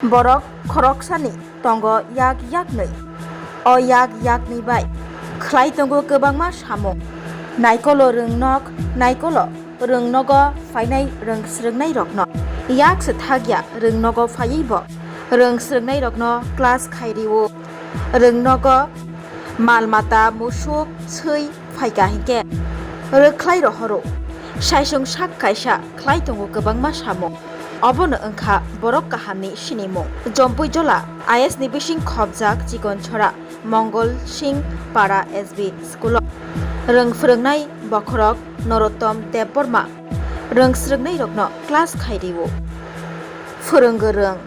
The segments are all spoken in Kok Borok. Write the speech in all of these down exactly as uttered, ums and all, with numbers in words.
Borok khoroksani tongo yak yaknwi. O yak yaknwi bai khlai tongo kwbangma samung. Naikolo rwngnok, naikolo rwngnogo phainai rwng swrwngnairokno. Yak se thakya rwngnogo phaiwi bo rwng swrwngnairokno class khai rio. Rwngnogo mal mata, musuk, swi phaikha hinkhe rwkhlai rohoro. Saisung sak kaisa khlai tongo kwbangma samung. Obono wngkha borok kahamni sinimung. Jompui Jola I S ni bising khopjak Chikonchora Mongol Singh Para S B school o rwng phwrwngnai bokhorok Norottom Debbarma rwng swrwngnairokno class khai rio. Phwrwngwi rwng.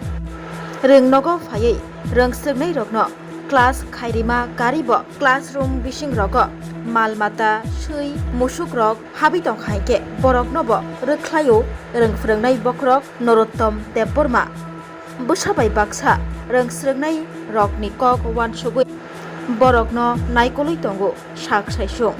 Rwngnogo phaiwi rwng swrwngnairokno class khairima karibo classroom bisingrogo mal mata, swi, musukrok habwi tongkha hinkhe boroknobo rwkhlaio rwng phwrwngnai bokhorok Norottom Debbarma. Bwsa bai baksa rwng swrwngnairokni kok uansugwi borokno naikolwi tongo sak saisung.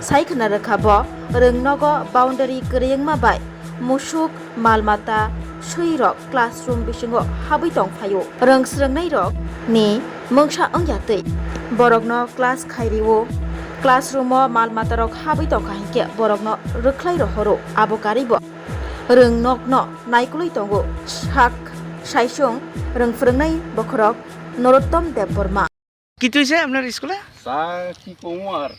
Sai khna rwkha bo rwngnogo boundary kwrwi wngma bai musuk, mal mata, swirok classroom bisingo habwi tong phaio. Rwng swrwngnairokni mungsa wngya twi borokno class khai rio. Classroom o mal matarok habwi tongkha hinkhe borokno rwkhlai rohoro. Abo karibo rwngnokno naikolwi tongo sak saisung rwng phwrwngnai bokhorok Norottom Debbarma. কি হয়েছে আপনার স্কুলে? স্যার, কি কমু আর?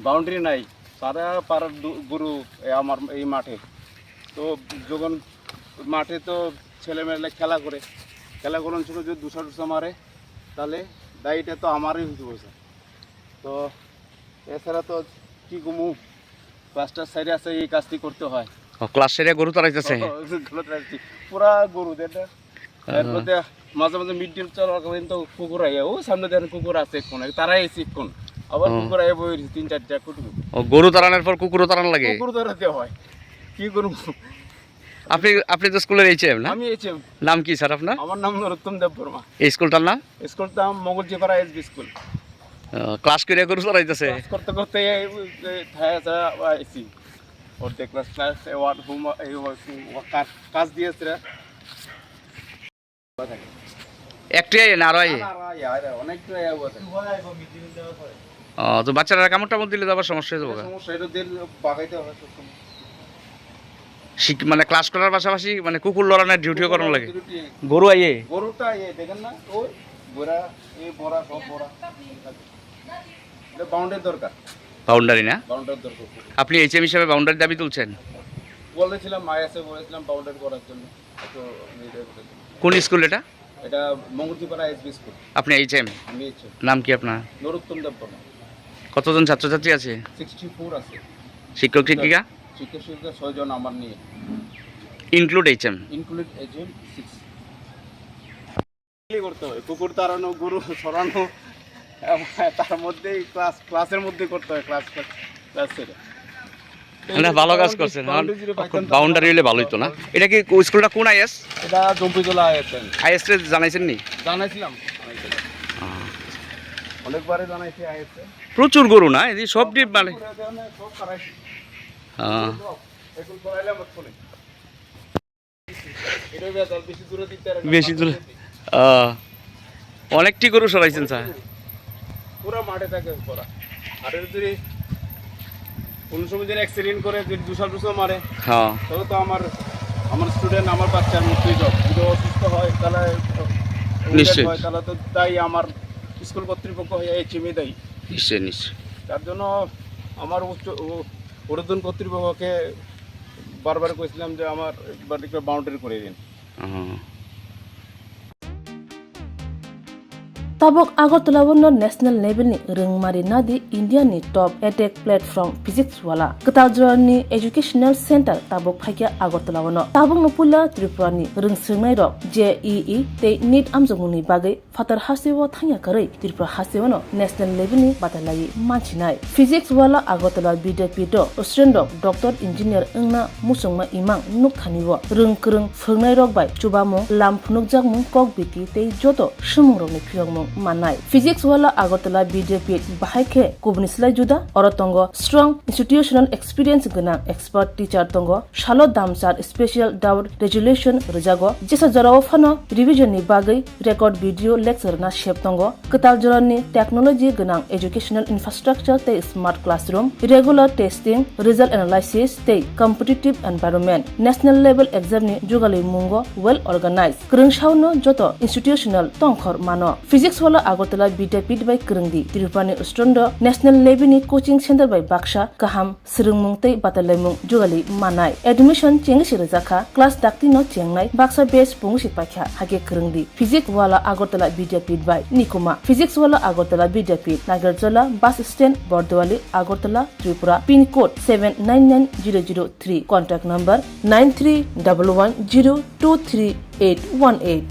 বাউন্ডারি নাই। সারা পাড়ার দু-, গরু এ আমার এই মাঠে। তো যখন মাঠে তো ছেলেমেয়েরা খেলা করে, খেলা করার সময় যদি দুসা টুসা মারে, তাহলে দায়ীটা তো আমারই হইতে হবে, স্যার। তো এছাড়া তো কি কমু, ক্লাসটা সাইডে আছে, এই কাজটি করতে হয়। ও, ক্লাস সাইডে গরু তাড়াইতেছে? ও, গরু তাড়াইছি। পুরা গরু, দেখেন। এর মধ্যে মাঝে মাঝে মিড ডিল চলাকালীন তো কুকুর আইয়া, ও সামনে দেখেন কুকুর আছে এখন, তারা এসে এখন। আবার ও। কুকুর আইয়া বই রয়েছে তিন চারটা কুকুর। ও, গরু তাড়ানোর পর কুকুরও তাড়ানো লাগে? কুকুর তাড়াতে হয়। কি করবো? আপনি, আপনি তো স্কুলের এইচএম না? আমি এইচএম। নাম কি স্যার আপনার? আমার নাম নরোত্তম দেব বর্মা। এই স্কুলটার নাম? স্কুলটার নাম মঙ্গলজিপাড়া এসবি স্কুল। আহ, ক্লাস করে গরু চড়াইতেছে? ক্লাস করতে করতে এই, এই, এই থায়া যা আইছি। অর্ধেক ক্লাস, ক্লাস ওয়ান হোম, এই ওয়ার্ক, কাজ, কাজ দিয়েছে রে। একটাই আইয়ে না আরো আইয়ে? না, না, আরো আইয়ে, আরো অনেক তো আইয়ে ওদের। ও, তো বাচ্চারা কামড় টামড় দিলে তো আবার সমস্যা হয়ে যাবে গা? সমস্যা, এটা দিলে বাগাইতে হবে সবসময়। শিক-, মানে ক্লাস করার পাশাপাশি মানে কুকুর লড়ানোর ডিউটিও করানো লাগে? ডিউটি। গরু আইয়ে? গরুটা আইয়ে, দেখেন না? ওই, গোরা, এই বড়া, সব বড়া। এটা বাউন্ডারি দরকার। বাউন্ডারি না? বাউন্ডারি দরকার। আপনি এইচএম হিসেবে বাউন্ডারি দাবি তুলছেন? বলেছিলাম, আইএসএ বলেছিলাম বাউন্ডারি করার জন্য। তো আমি এটাই বলেছি। কোন স্কুল এটা? এটা মঙ্গলজিপাড়া এসবি স্কুল। আপনি এইচএম? আমি এইচএম। নাম কি আপনার? নরোত্তম দেববর্মা। কতজন ছাত্রছাত্রী আছে? সিক্সটি ফোর আছে। শিক্ষক শিক্ষিকা? শিক্ষক শিক্ষিকা ছয়জন আমার নিয়ে। Include HM? Include HM six. করতে হয়, কুকুর তাড়ানো, গরু সরানো, এবং তার মধ্যেই ক্লাস, ক্লাসের মধ্যে করতে হয়, ক্লাস, ক্লাস সেটা। না, ভালো কাজ করছেন। বাউন্ডারি যদি পাইতাম, তাহলে বাউন্ডারি হলে ভালোই তো না? এটা কি কো-, স্কুলটা কোন আইএস? এটা জম্পুইতলা আইএস। আইএস রে জানাইছেন নি? জানাইছিলাম, জানাইছিলাম। হ্যাঁ। অনেকবারই জানাইছি আইএস। প্রচুর গরু না? এই সব ডিপ মানে? সব তাড়াইছি। হ্যাঁ। এখন করাইলাম, এখন। এটা বেতাল, বেশি দূরে দিতে পারে না, বেশি দূরে। আহ, অনেকটি গরু সরাইছেন, স্যার। পুরা মাঠে থাকে করা। আর যদি কোনো সময় যদি অ্যাক্সিডেন্ট করে, যদি দুসা টুসা মারে, হ্যাঁ। তাহলে তো আমার, আমার স্টুডেন্ট, আমার বাচ্চার মৃত্যু হয়ে যাবে। যদি অসুস্থ হয়, তাহলে নিশ্চয়ই। হয়, তাহলে তো দায়ী আমার স্কুল কর্তৃপক্ষ হয়ে এইচএমই দায়ী। নিশ্চয়ই, নিশ্চয়ই। তার জন্য আমার উচ্চ, উ-, ঊর্ধ্বতন কর্তৃপক্ষকে বারবার কইছিলাম যে আমার একবার একটা বাউন্ডারি করে দিন। হুম। Tabuk Agartala o no national level ni rwngmari nadi India ni top edtech platform Physics Wala. Kwtal jora ni educational center tabuk phaikha Agartala o no. Tabuk no puila Tripura ni rwng swrwngnai rok J E E tei NEET amjokmung ni bagwi phatar hasteo thangya kwrwi Tripura hasteo no national level ni batalaiwi manchinai. Physics Wala Agartala Vidyapith o student rok doctor, engineer wngna muchungma imang nukthani o rwng kwrwng phwrwngnai rok bai chubamung, lam phunukjakmung, kok biti tei joto swmung rok ni phiyokmung mannai. Physics Wala Agartala Vidyapeeth bahai khe kubuni slai juda, oro tongo strong institutional experience gwnang expert teacher tongo, salo damsar special doubt resolution rwjago, jesa jorao phano revision ni bagwi record video lecture na sep tongo, kwtal jorani technology gwnang educational infrastructure tei smart classroom, regular testing, result analysis tei competitive environment, national level exam ni jugalwi mungo well organized. Kwrwngsaono joto institutional tongkhor mano. Physics Wala Agartala Vidyapeeth bai kwrwngdi. Tripurani student rok national level ni coaching center bai baksa kaham swrwngmung tei batalaimung jugali manai. Admission chengwi se rwjakha. Class dakti no chengnai. Baksa batch pungwi se paikha. Hakhe kwrwngdi. Physics Wala Agartala Vidyapeeth bai nikuma. Physics Wala Agartala Vidyapeeth, Nagarjola bus stand, Bordowali, Agartala, Tripura. Pin code seven nine nine zero zero three. Contact number nine three double one zero two three eight one eight.